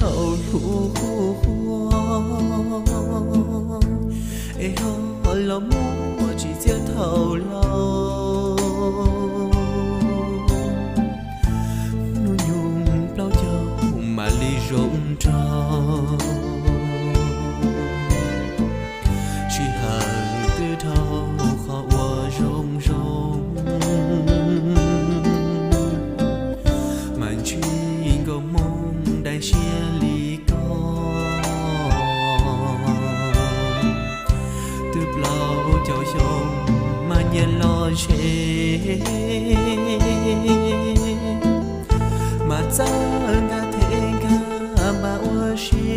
tau hlub hu hu, es ho los muaj tsis txiaj thaum laus. Hnub nyoog plaub caug mam li zoo nraug, sij hawm twb dhau qhov uas zoo zoo, mas ntsib nkauj Hmoob dai siab li ko. Twb plaub caug xyoo mas nyias los ze, mas txawj nkag them nkag npam ua si,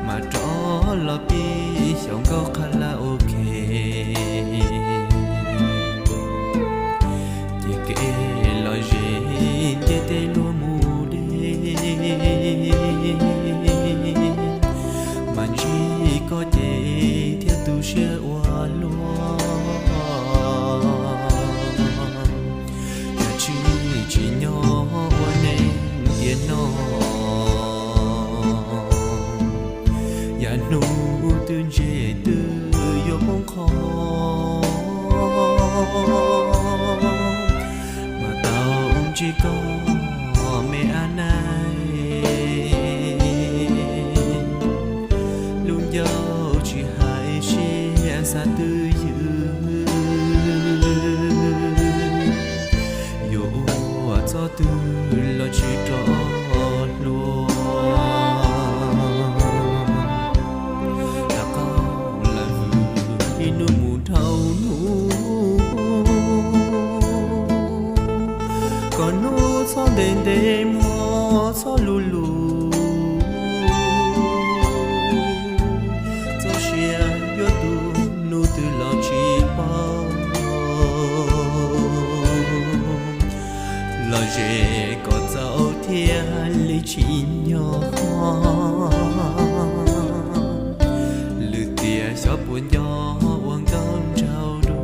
mas rov los pib xyaum nkauj qha laj ua ke. Ces kev lom zem nce tej luag mus deb, mas ntsib koj ces thiaj tu siab ua luaj. Cas tsis tsim nyog ua neeg tiam no, yav hnub twb ntse twb yuav poob qho, mas tau ntsib koj me ab naij, lub ncauj tsis hais siab xav twj ywm, yuav ua txoj twg los tsis rov hlua. Rov qab lawm vwm ib hnub mus dhau hnub, kom hnub txhob ntev ntev hmo txhob luv luv, txoj sia yuav tu hnub twg los tsis paub. Lom zem kom txaus thiaj li tsim nyog, lwm tiam xyov puas nco ua nkauj nraug dua.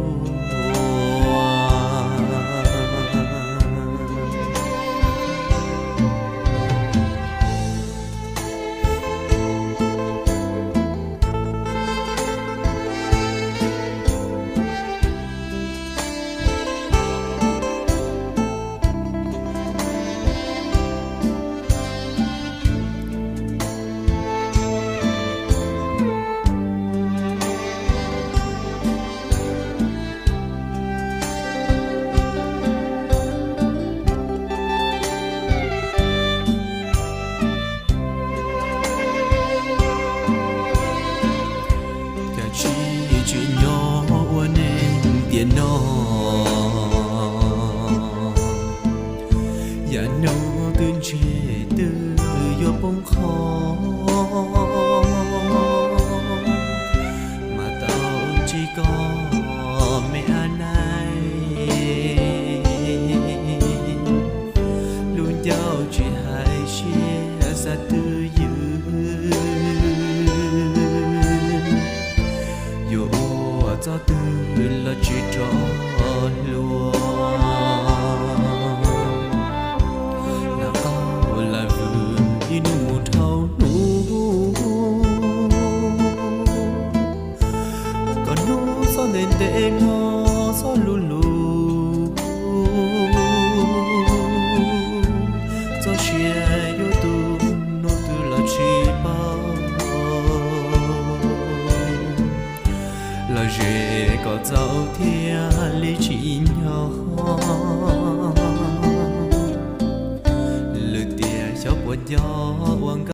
Cas tsis tsim nyog ua neeg tiam no, yav hnub twb ntse twb yuav poob qho, mas tau ntsib koj me ab naij, lub ncauj tsis hais siab xav twj ywm, yuav ua txoj twg los tsis rov hlua. Lam qau lam vwm ib hnub mus dhau hnub, kom hnub txhob ntev ntev hmo txhob luv luv, txoj sia yuav tu hnub twg los tsis paub. Lom zem kom txaus thiaj li tsim nyog, lwm tiam xyov puas nco ua nkauj